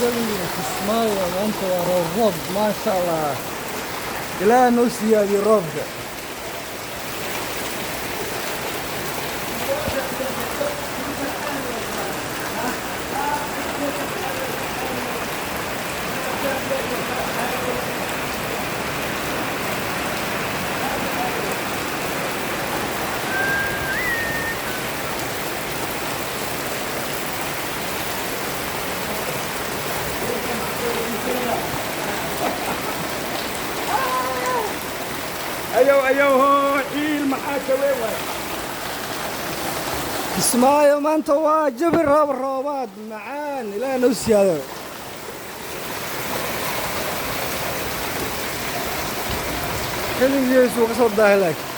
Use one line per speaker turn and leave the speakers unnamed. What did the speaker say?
Jawiga Kismaayo maanta waa roob roob, maasha Allah. Ilaah noo siyaadiyo roobka.
Ayow ayow, hoo ciil, maxaa kawe waay?
Kismaayo maanta waa jawi roob roobaad macaan. Ilaah noo siyaado. Xilligiisuu ka soo daahay laakiin.